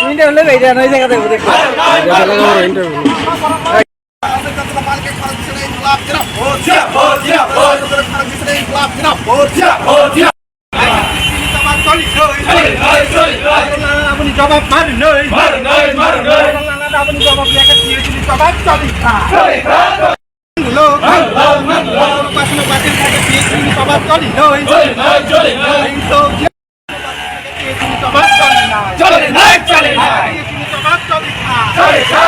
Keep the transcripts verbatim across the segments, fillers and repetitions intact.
Interview lo kaida noi jaga de. Aboni jawab mari noi. Mari noi, mari noi. Aboni jawab ya ke P H D ni jawab choli kha. Choli kha. Lo. Pasno batin kha ke P H D ni jawab choli noi. Choli noi, choli noi. Jawab choli noi. Choli noi, choli noi. Jawab choli kha. Choli kha.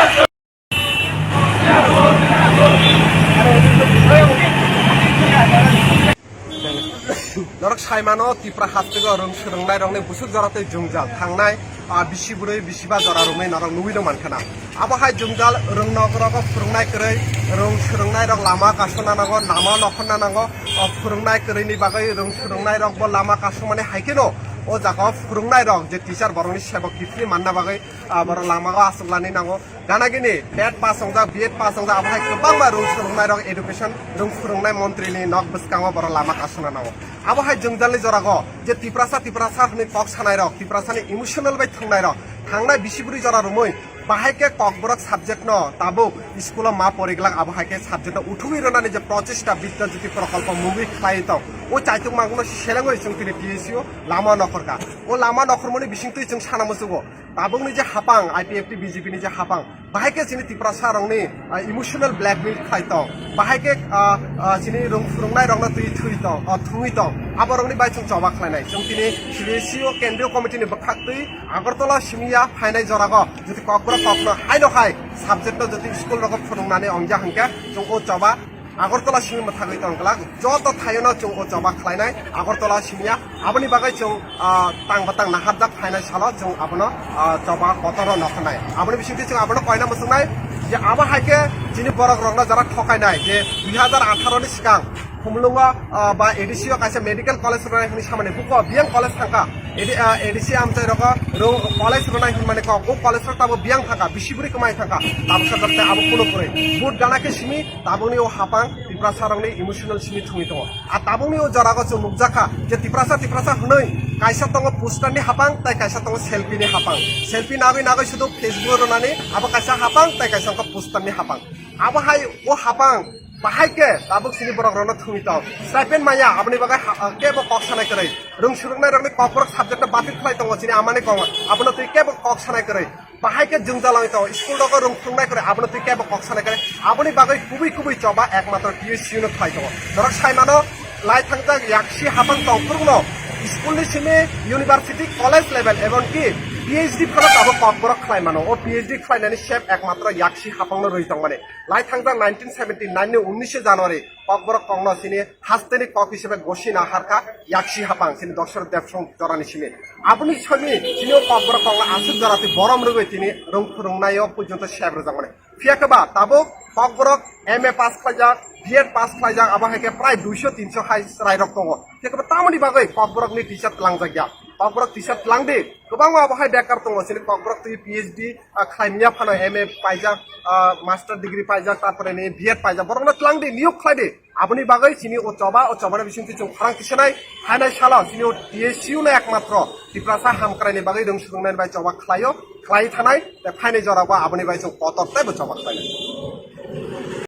Norok saimano Tipra hasteo rwng swrwngnairokni busuk jora tei jwngjal thangnai, ah, bisi bwrwi bisiba jora romwi norok nugwi rw mankha na. Abo hai jwngjal rwng nokrogo phwrwngnai kwrwi, rwng swrwngnairok lama kasuna nango, lama nokhorna nango, o phwrwngnai kwrwini bagwi rwng swrwngnairokbo lama kasumani hai kheno o jaga o phwrwngnairok je teacher borokni sebok kiphilwi manna bagwi, ah, borok lama o achuklani nango. Ganagini TET pass wngjak, B Ed pass wngjak, abo hai kwbangma rwng swrwngnairok education, rwng swrwngnai montrini nok bwskango borok lama kasuna nango. Abo hai jwngjalni jorago je Tiprasa, Tiprasa hwnwi kok sanairok, Tiprasani emotional bai thwngnairok, thangnai bisi bwrwi jora romwi bahai khe Kokborok subject no tabuk school o ma poriglak, abo hai khe subject no uthugwi rwnani je prochesta Bidya Jyoti Prokolpo mungwi khlai tong. O chaitung mangno selengwi chwng tini P S U lama nokhorkha. O lama nokhormani bisingtwi chwng sana muchugo. Tabukni je hapang, I P F T B J P ni je hapang, bahai khe chini Tiprasa rokni, ah, emotional blackmail khlai tong, bahai khe, ah, ah, chini rwng phwrwngnai rokno twi thwi tong, ah, thwngwi tong, abo rokni bai chwng choba khlainai. Chwng tini C B S E o kendriyo committee ni bwkhak twi Agartala simi ya phainai jorago jodi Kokborok kokno haino hai subject no jodi school rogo phwrwngnani ongya hwnkhe chwng o choba Agartala simi mwthagwi tong glak, joto thaiono chwng o choba khlainai Agartala simi ya. Aboni bagwi chwng, ah, tang batang naharjak phainai salo chwng abono, ah, choba kotoro nokhnai. Aboni bisingtwi chwng abono koina muchungnai je abo hai khe chini borok rokno jara thokainai je dui hazar atharo ni swkang Khumulwngo, ah, ba A D C o kaisa medical college rwnai hwnwi samani buko biyang college thangkha. A D, ah, A D C amchai rogo rw college rwnai hwnmani kok o college rok tabo biyang thangkha, bisi bwrwi kwmai thangkha. Tabuksa jabte abo kuno kwrwi. Vote gana khe simi tabukni o hapang Tiprasa rokni emotional simi thwngwi tongo. A tabukni o jorago chwng nukjakha je Tiprasa Tiprasa hwnwi kaisa tongo poster ni hapang tai kaisa tongo selfie ni hapang. Selfie nagwi nagwi sudu Facebook rwnani abo kaisa hapang tai kaisa wngkha poster ni hapang. Abo hai o hapang bahai khe tabuk sini borok rokno thwngwi tong. Stipend maya aboni bagwi ha-, ah, kebo kok sanai kwrwi. Rwng swrwngnairokni Kokborok subject no batil khlai tongo chini amani kok. Abono twi kebo kok sanai kwrwi. Bahai khe jwngjal wngwi tongo. School rogo rwng phwrwngnai kwrwi abono twi kebo kok sanai kwrwi. Aboni bagwi kubui kubui choba ekmatro P S U no khlai tongo. Norok sai mano lai thangjak yaksi hapang tong phwrwngno school ni simi university, college level ebong ki P H D phano tabuk Kokborok khlai mano. O P H D khlainani sep ekmatro yaksi hapangno rwi tongmani. Lai thangjak nineteen seventy nine ni unnishe January Kokborok kokno chini hasteni kok hisabe gosi naharkha yaksi hapang chini Dokshor Debsong jorani simi. Aboni simi chini o Kokborok kokno aswk jora twi borom rwgwi tini rwng phwrwngnaio porjonto sep rwjakmani. Phiya khe ba tabuk Kokborok M A pass khlaijak, B Ed pass khlaijak, abo hai khe prai duiso tinso hai chwrairok tongo. Phiya khe ba tamoni bagwi Kokborokni teacher twlangjakya? Kokborok teacher twlangdi, kwbangma abo hai bekar tongo chini Kokborok twi P H D ah, khlaimya phano M A paijak, ah, master degree paijak, tarpore ni B Ed paijak, borokno twlangdi, niyok khlaidi. Aboni bagwi chini o choba, o chobani bisingtwi chwng khorang tisanai, phainai salo chini o T S U no ekmatro Tiprasa hamkraini bagwi rwng swrwngnaini bai choba khlaio, khlai thanai, tei phainai jorao aboni bai chwng kotor teibo choba khlainai.